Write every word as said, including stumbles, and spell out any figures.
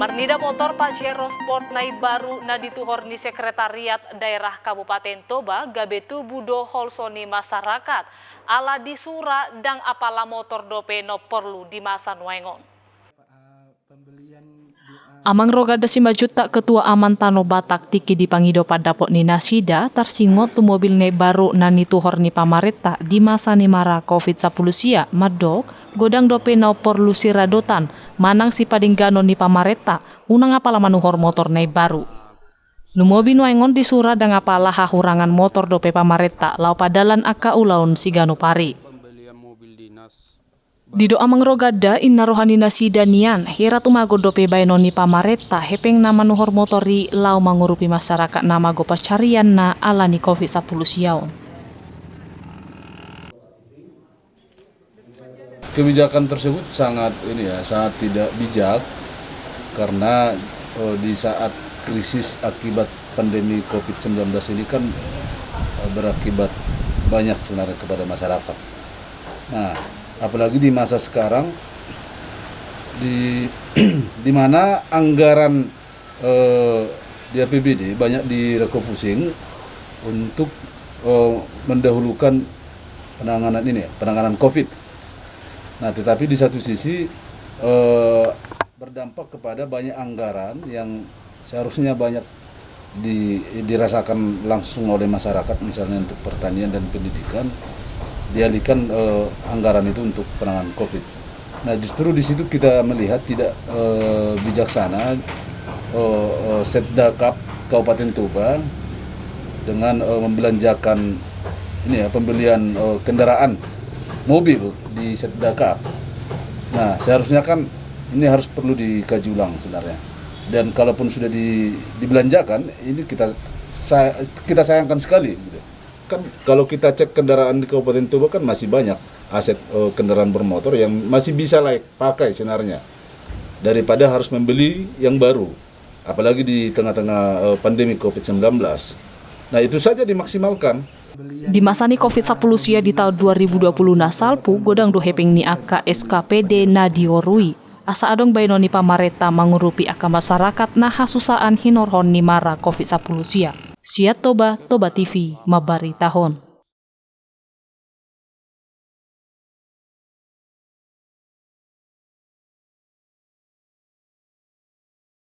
Marnida motor Pajero Sport na imbaru na dituhor ni Sekretariat Daerah Kabupaten Toba gabe tubu do holso ni masyarakat, ala di sura ndang apala motor dope na porlu di masa nuaeng on. Amang Roganda Simanjuntak, Ketua Aman Tano Batak, tingki dipangido pandapot ni nasida tarsingot tu mobil na imbaru na nituhor ni pamarenta di masa ni mara covid sampulu sia, mandok godang dope na porlu siradotan manang sipadengganon ni pamarenta, unang apala manuhor motor na imbaru. Lumobi nuaeng on di sura ndang apala hahurangan motor dope pamarenta laho padalan angka ulaon siganup ari. Didok Amang Roganda, inna roha ni nasida nian, hira tumagon dope baenon ni pamarenta hepeng na manuhor motor i laho mangurupi masyarakat na mago pansarianna ala ni covid sampulu sia on. Kebijakan tersebut sangat ini ya, sangat tidak bijak karena, eh, di saat krisis akibat pandemi covid sembilan belas ini kan, eh, berakibat banyak sebenarnya kepada masyarakat. Nah, apalagi di masa sekarang di di mana anggaran, eh, di A P B D banyak direfocusing untuk, eh, mendahulukan penanganan ini, penanganan covid. Nah, tetapi di satu sisi, eh, berdampak kepada banyak anggaran yang seharusnya banyak di dirasakan langsung oleh masyarakat, misalnya untuk pertanian dan pendidikan, dialihkan, eh, anggaran itu untuk penanganan covid. Nah, justru di situ kita melihat tidak, eh, bijaksana, eh, eh, Setda Kap Kabupaten Toba dengan, eh, membelanjakan ini ya, pembelian, eh, kendaraan mobil di Setda Kap. Nah, seharusnya kan ini harus perlu dikaji ulang sebenarnya. Dan kalaupun sudah di dibelanjakan, ini kita sa kita sayangkan sekali gitu. Kan kalau kita cek kendaraan di Kabupaten Toba kan masih banyak aset, eh, kendaraan bermotor yang masih bisa layak pakai sebenarnya daripada harus membeli yang baru, apalagi di tengah-tengah, eh, pandemi covid sembilan belas. Nah, itu saja dimaksimalkan. Di masa ni covid sampulu sia di taon dua ribu dua puluh na salpu, godang do hepeng ni angka S K P D na diorui. Asa adong baenon ni pamarenta mangurupi angka masyarakat na hasusaan hinorhon ni mara covid sampulu sia. Sian Toba, Toba T V, mambaritahon.